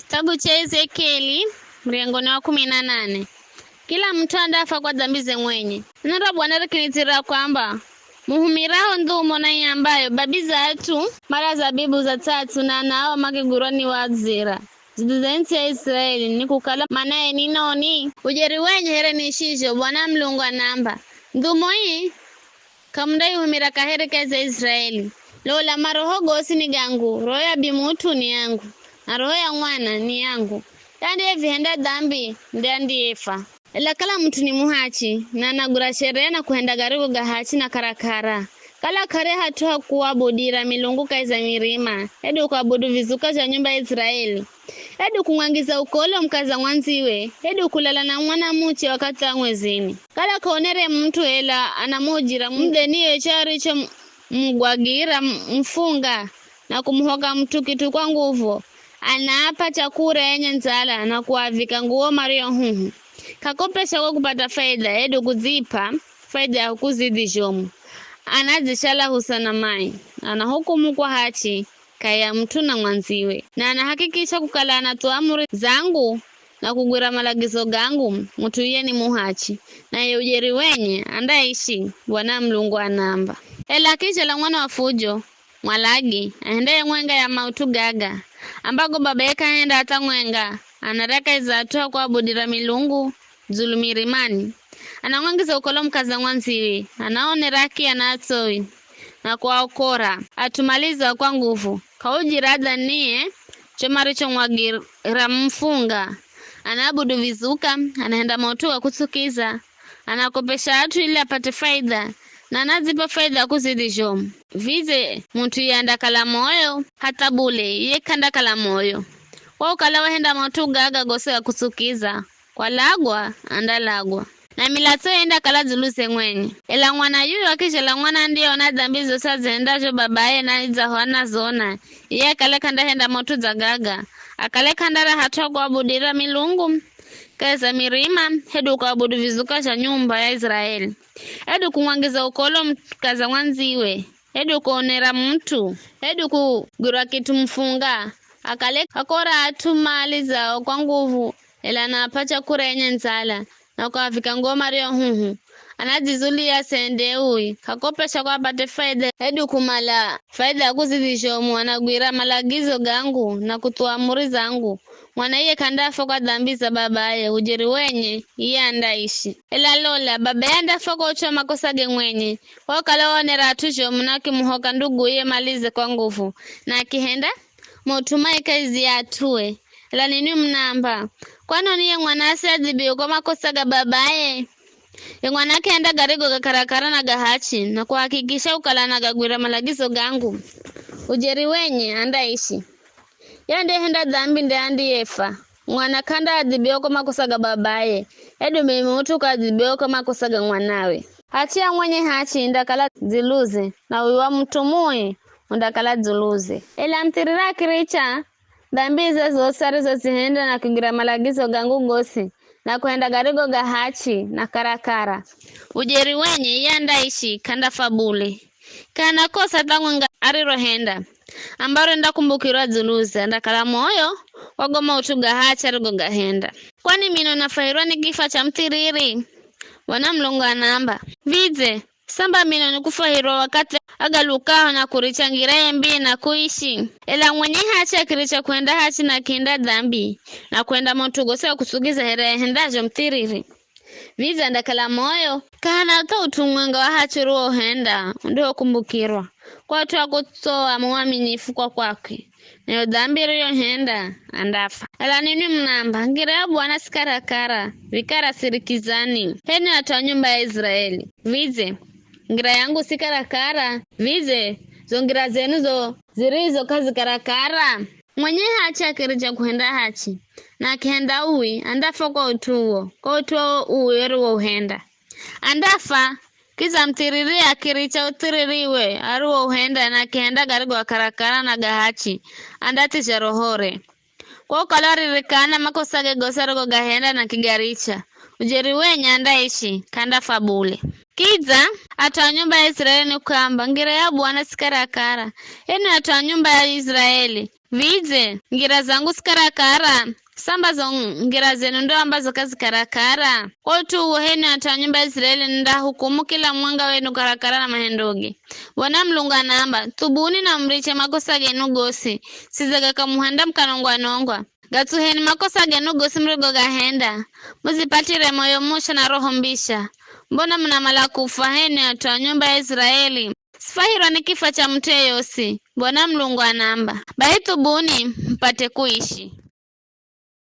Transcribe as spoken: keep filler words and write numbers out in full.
Kitabu cha Ezekieli, mrengoni wa kumi na nane. Kila mut'u andafa kwa dambize mwenye. Neno ra Bwana rikinitsira kwamba, muhumiraho ndhumo na iambayo, babi za at'u mara zabibu za ts'ats'u na anao makigwirwa ni wadzira. Zidu za ntsi ya Israeli ni kukala manaye ni noni? Ujeri wenye here niishizho, Bwana Mulungu anaamba, ndhumo ii k'amundaihumira kaheri kahi za Israeli. Lola, maroho gosi ni gangu, roho ya bimut'u ni yangu, na roho ya mwana ni yangu. Ye andiyevihenda dambi nde andiyefa. Ela kala mut'u ni muhachi, na anagwira sheria na kuhenda garigo ga hachi na karakara, kala k'arya hat'u ha kuabudira milungu kahi za mirima, hedu kuabudu vizuka zha nyumba ya Israeli, hedu kumwangiza ukolo mukaza mwandziwe, hedu kulala na mwanamuche wakathi wa mwezini. Kala k'aonere mut'u ela anamuujira mudheniye cho arichomugwagira mufunga na kumuhoka mut'u kit'u kwa nguvu, anaap'a chakura yenye ndzala na kuavika nguwo mario huhu. K'akopesha kwa kupata faidha, hedu kudzip'a faidha ya kuzidhi zhomu. Anadzishala husa na mai, anahukumu kwa hachi kahi ya mut'u na mwandziwe, na anahakikisha kukala anathuwa amuri zangu na kugwira malagizo gangu, mut'u iye ni muhachi, naye ujeri wenye andaishi, Bwana Mulungu anaamba. Ela kizhala mwana wa fujo, mwalagi, ahendeye mwenga ya maut'u gaga, ambago babaye k'ahenda hata mwenga, anarya kahi za at'u a kuabudira milungu dzulu mirimani. Anamwangiza ukolo mukaza mwandziwe, anaonera akiya na atsowi, na kuaokora. At'u maliza kwa nguvu, k'aujira adhaniye cho marichomwagira mufunga. Anaabudu vizuka, anahenda maut'u ga kutsukiza, anakopesha at'u ili apate faidha, na anadzip'a faidha kuzidhi zhomu. Vidze mut'u iye andakala moyo, hatha bule, iye k'andakala moyo. Kwa ukala wahenda maut'u gaga gosi ga kutsukiza, kwalagwa, andalagwa. Na milatso yendakala dzuluze mwenye. Ela mwana yuyu akizhala mwana andiyeona dambi zosi azihendazho babaye na idzaho anazona, iye akale k'andahenda maut'u dza gaga, akale k'andarya hat'u ha kuabudira milungu kahi za mirima, hedu kuabudu vizuka zha nyumba ya Israeli, hedu kumwangiza ukolo mukaza mwandziwe, hedu kuonera mut'u, hedu kugwirwa kit'u mufunga, akale akora at'u mali zao kwa nguvu, ela anaap'a chakura yenye ndzala, na kuavika nguwo mario huhu. Anadzizulia sende ui, k'akopesha kwa apate faidha, hedu kumala faidha ya kuzidhi zhomu, anagwira malagizo gangu na kuthuwa amuri zangu. Mwana iye k'andafa kwa dambi za babaye, ujeri wenye iye andaishi. Ela lola, babaye andafa kwa ut'u wa makosage mwenye, kwa ukala waonera at'u zhomu na akimuhoka nduguye malize kwa nguvu, na akihenda maut'u mai kahi za at'ue. Ela ninwi munaamba, kwanoni ye mwana asiadhibiwe kwa makosa ga babaye? Ye mwana akihenda garigo ga karakara na ga hachi, na kuhakikisha ukala anagagwira malagizo gangu, ujeri wenye andaishi. Ye andiyehenda dambi nde andiyefa. Mwana k'andaadhibiwa kwa makosa ga babaye, hedu mimi mut'u kuadhibiwa kwa makosa ga mwanawe. Hachi ya mwenye hachi indakala dzuluze, na uwi wa mut'u mui undakala dzuluze. Ela muthiriri akiricha dambize zosi arizozihenda na kugwira malagizo gangu gosi, na kuhenda garigo ga hachi na karakara, ujeri wenye iye andaishi, k'andafa bule. K'ana kosa hata mwenga arirohenda, ambaro indakumbukirwa dzuluze, andakala moyo kwa go maut'u ga hachi arigogahenda. Kwani mino nafwahirwa ni kifa cha muthiriri? Bwana Mulungu anaamba, vidze samba mino nikufwahirwa wakathi agalukaho na kuricha ngira ye mbii na kuishi? Ela mwenye hachi akiricha kuhenda hachi na akihenda dambi, na kuhenda maut'u gosi ga kutsukiza here ahendazho muthiriri, vidze andakala moyo? K'ahana hata ut'u mwenga wa hachi uriwohenda undihokumbukirwa, kwa ut'u wa kutsoa muaminifu kwa kwakwe, nayo dambi ariyohenda andafa. Ela ninwi munaamba, ngira ya Bwana si karakara, vikara sirikizani, h'enwi at'u a nyumba ya Israeli. Vidze ngira yangu si karakara? Vidze zo ngira zenu zo zirizo k'azi karakara? Mwenye hachi akiricha kuhenda hachi, na akihenda uwi, andafa kwa ut'u uwo, kwa ut'u wa uwi ariwouhenda. Andafa, kidza muthiriri akiricha uthiririwe ariwouhenda na akihenda garigo ga karakara na ga hachi, andathizha rohore. Kwa ukala waririkana makosage gosi arigogahenda na akigaricha, ujeri wenye andaishi, k'andafa bule. Kidza at'u a nyumba ya Israeli nikuamba, ngira ya Bwana si karakara. Enwi at'u a nyumba ya Israeli, Vidze ngira zangu si karakara? Samba zo ngira zenu ndo ambazo ka zi karakara. Kwa ut'u uwo, h'enwi at'u a nyumba ya Iziraeli, nindahukumu kila mumwenga wenu karakara na mahendoge. Bwana Mulungu anaamba, thubuni na muriche makosa genu gosi, sidze gakamuhenda mukanongwa-nongwa. Gatsuheni makosa genu gosi murigogahenda, muzipatire moyo musha na roho mbisha. Mbona munamala kufwa, h'enwi at'u a nyumba ya Iziraeli? Sifwahirwa ni kifwa cha mut'u yeyosi, Bwana Mulungu anaamba. Bai thubuni, mupate kuishi.